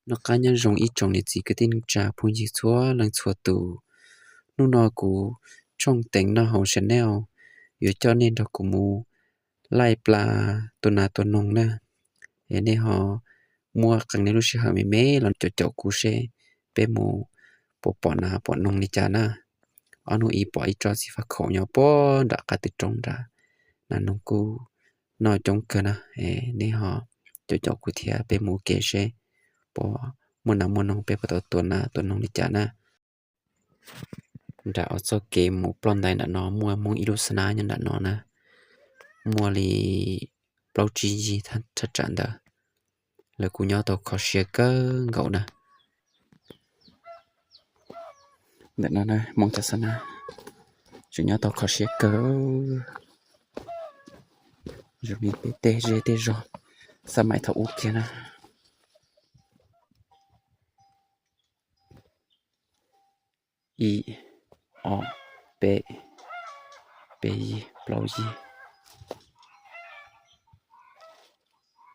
Noj qab nyob zoo ib tsoom niam txiv kwv tij neej tsa phooj ywg txhua leej txhua tus. Hnub no kuv tshooj Teev Noj Haus Channel yuav coj nej nrog kuv mus laij plas tua nas tua noog na. Es nej ho muaj qee nej lub sij hawm me me los caum caum kuv seb peb mus puas pom nas pom noog li cas na. Ob hnub ib pom ib tsob xib fab khaum nyob puag nram qab twg roob nrad, nas noog kuj noj coob kawg na. Nej ho caum caum kuv thiab peb mus ua ke seb puas muaj nas muaj noog, peb puas tau tua nas tua noog li cas na. Nram ob txoj kev mus ploj ntais nram no muaj Hmoob ib lub xab nab nyob nram no na. Muaj li plaub tsib yig thaj tsam ntawd. Lawv kuj nyob tau kho siab kawg nkaus na. Ntawm no na Hmoob cov xab nab tseem nyob tau kho siab kawg. Zoo li peb tej zej tej zog xab maim thaum ub kiag na. Ib, ob, peb, peb yig, plaub yig,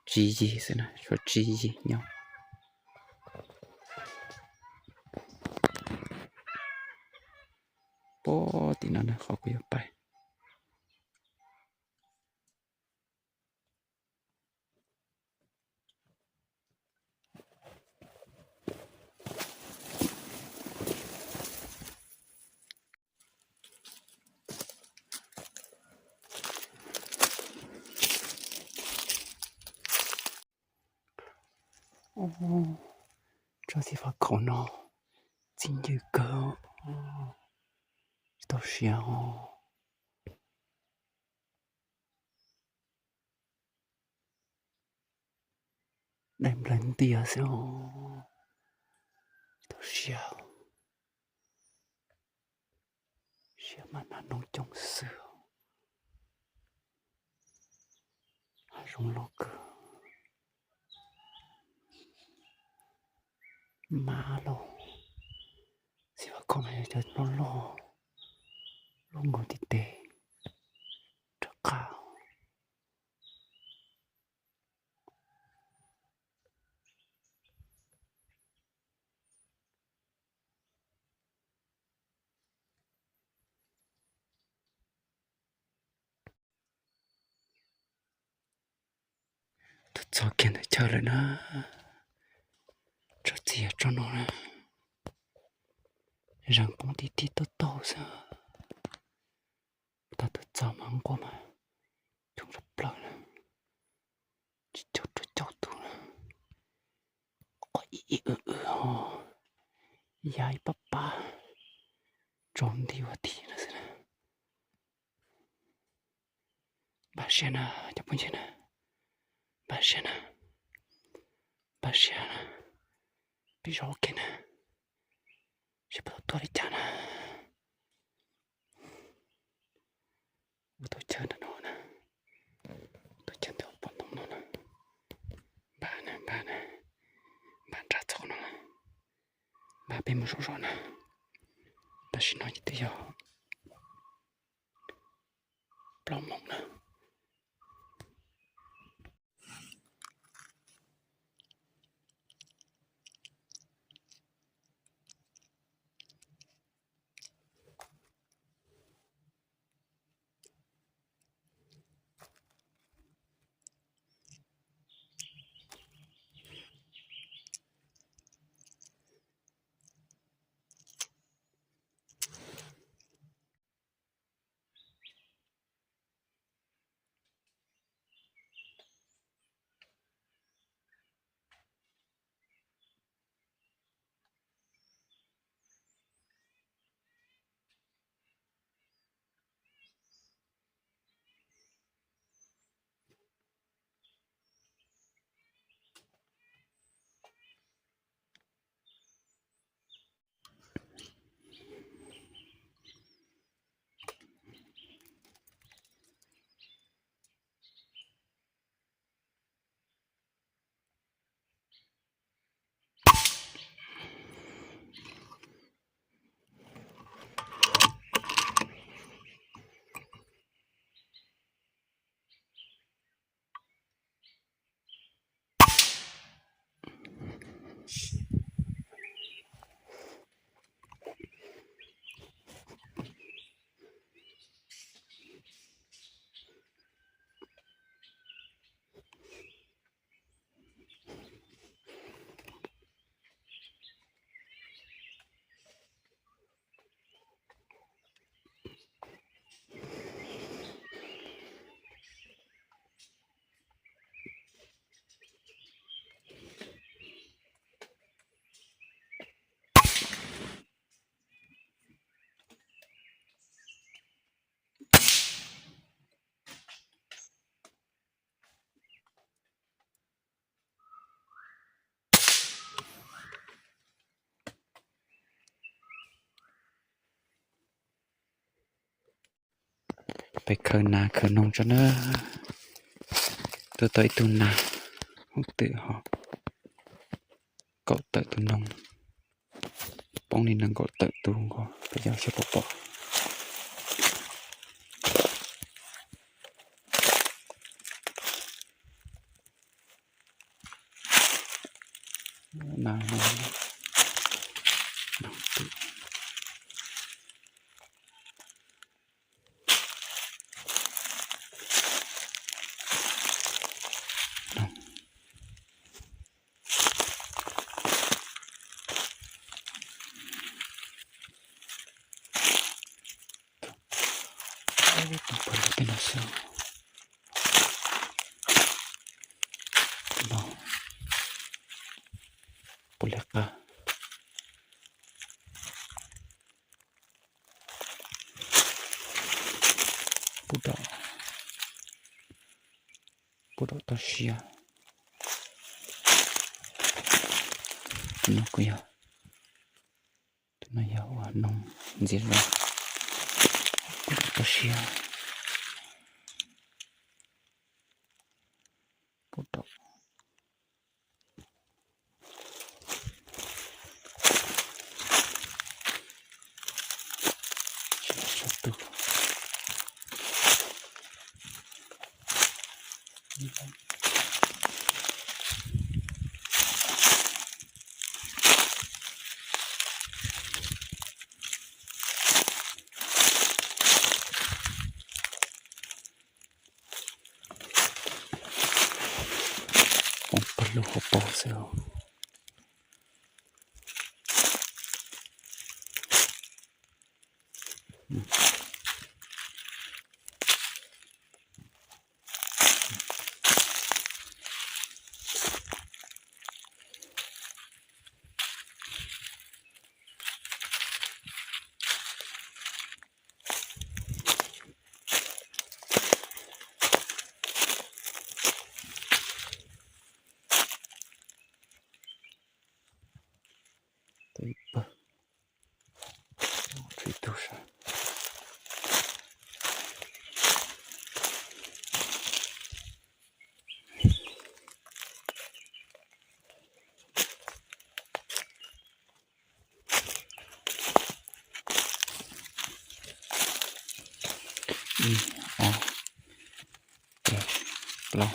tsib yig xwb na, tshuav tsib yig nyob. Puag tim no na qhov kuv yuav pais. Tsob xib fab khaum no txi ncw kawg, tsis tau siav os. Daim nplawg ntias xwb os, tsis tau siav. Siav mas nas noog coob xwb. Hav zoov loj kawg. Mab lauj, xib fab khaum no yog cov loj loj, loj nkaus tim tes rov qab. Tuaj txog kiag ntawm chaw lawm na. Tsob txiv yog tsob no na. Zeeg poob tib tib taug taug xwb. Tag tuaj txog mas nquag mas coob tshaj plaws na. Tsis caum rau caum tus na. Qhov ib ib w w ho ya ib pab pab tsaus nti ua ti no xwb na. Npaj siab na cov phooj ywg na, npaj siab na, npaj siab na, peb zov ua ke na, seb puas tau tuaj li cas na. Ua tau chaw ntawm no na, ua tau chaw ntawm pob ntoo no na, npaj na, npaj na, npaj nrad txog no na, npaj peb mus zov zov na, tam sim no ces twb yog plaub moos na. Peb khaws nas khaws noog tso na. Tuaj tau ib tug nas, hoob twm ho kaum tawm tus noog, poob li nees nkaum tawm tus nkaus, peb cov xyov puas pom. Puas li qab? Puag tom, puag tom toj siab. Tus no kuj yog, tus no yog ua noog ntxias zog. Puag tom toj siab, puag tom. Poob pawg lug hauv paus xwb. Tshuav ib tug sav. Ib, ob, peb, plaub,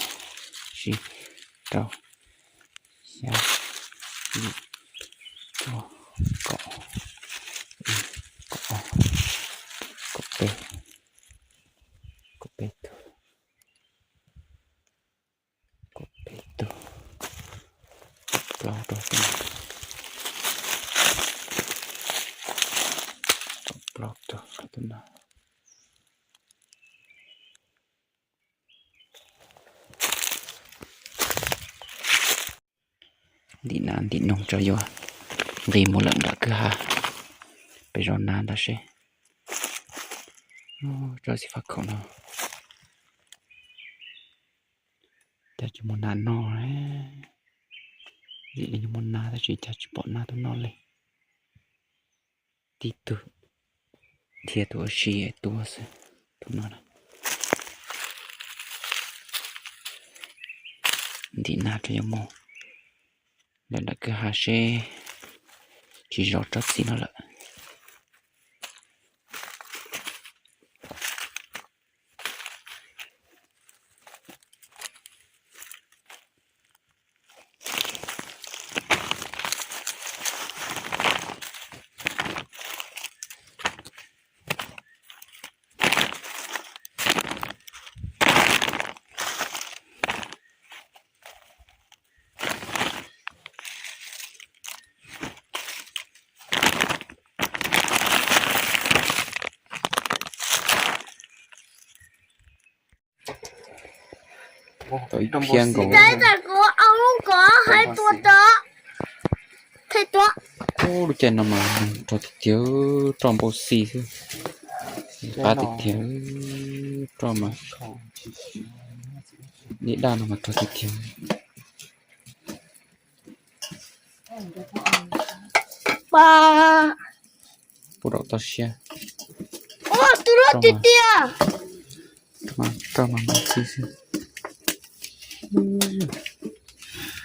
tsib, rau, xya, yim, cuaj, kaum, kaum ob, kaum peb, kaum peb tug, kaum peb tug, plaub rau tus, kaum plaub tug tus no. Ntim nas ntim noog tso yuav nqis mus lawm nram kwj ha. Peb zov nas ntag seb. Tsob xim fab khaum no cas tsis muaj nas noj. Ntim li yuav muaj nas tab sis cas tsis pom nas tuaj noj li. Tib tug dhia tus ua si tuaj xwb, tus no na. Ntim nas rau yuav mus lawm nram kwj ha seb tsis zov tsob txiv no lawm. Tau ib phiab nkaus. Ua lub caij no mas rog tiag tiag, roj npau xi xwb. Qab tiag tiag, roj mas, dej daj no mas rog tiag tiag. Puag tom toj siab. Tus loj tiag tiag. Rau mas mas txi xwb.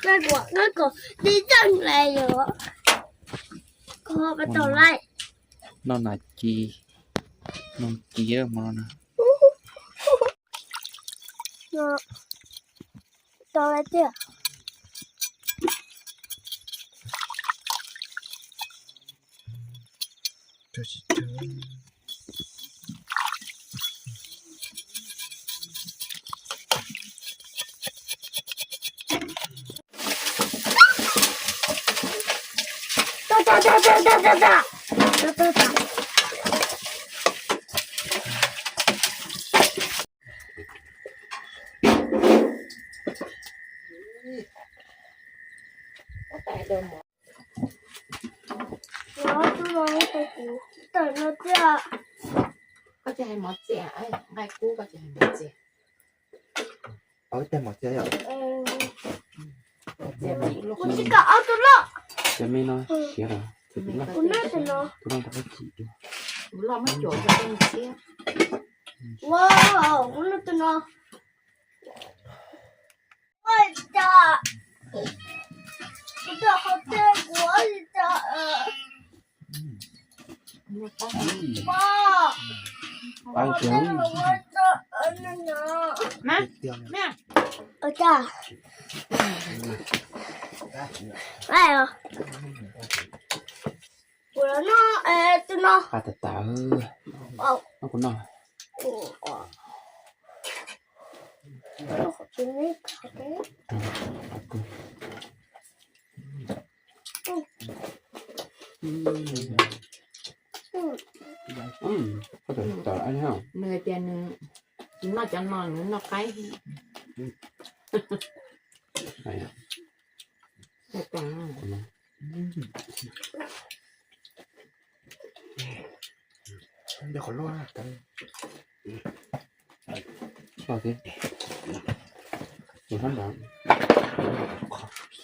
Koj kom tib tag lais yom. Koj pas tau lais. Noj nas ci, noj ci hmo no na. Tau lais tiag. Koj tsis hais mov txias, nqaij kub koj tsis hais mov txias. Ib tag mov txias yom. Kuv tsis kam ob tug loj. Cov me no siav lawm, tus loj, tus loj ntawd koj chim dua. Tus loj muab cuam rau koj mus siab. Wow, kuv loj tus no. Ua cas kuv tuaj qhov twg kuv ua li cas? Pab tiag. Ua cas? Kuv los noj tus no. Qab tas tas. Noj kuv noj. Koj tawm tawm a. Nws hais tias nws tsis noj cov no, nws noj qaib. Ua thiab, tus sab nraud. Kawg nkaus.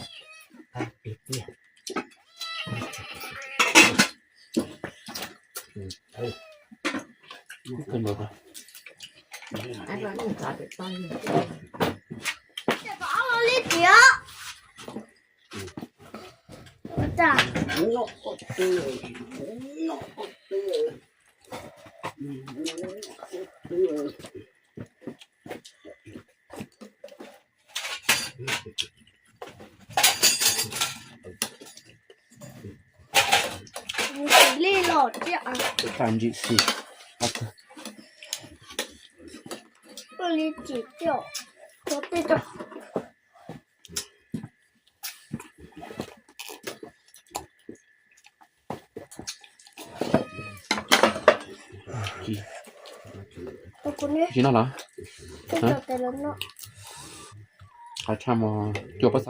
Li tiag. Li los tiag. Tsis tau ntsim xis. Li tsis tiag. Koj tej tau. Tsis noj los? Qhov tshaj mos cuaj pob xav.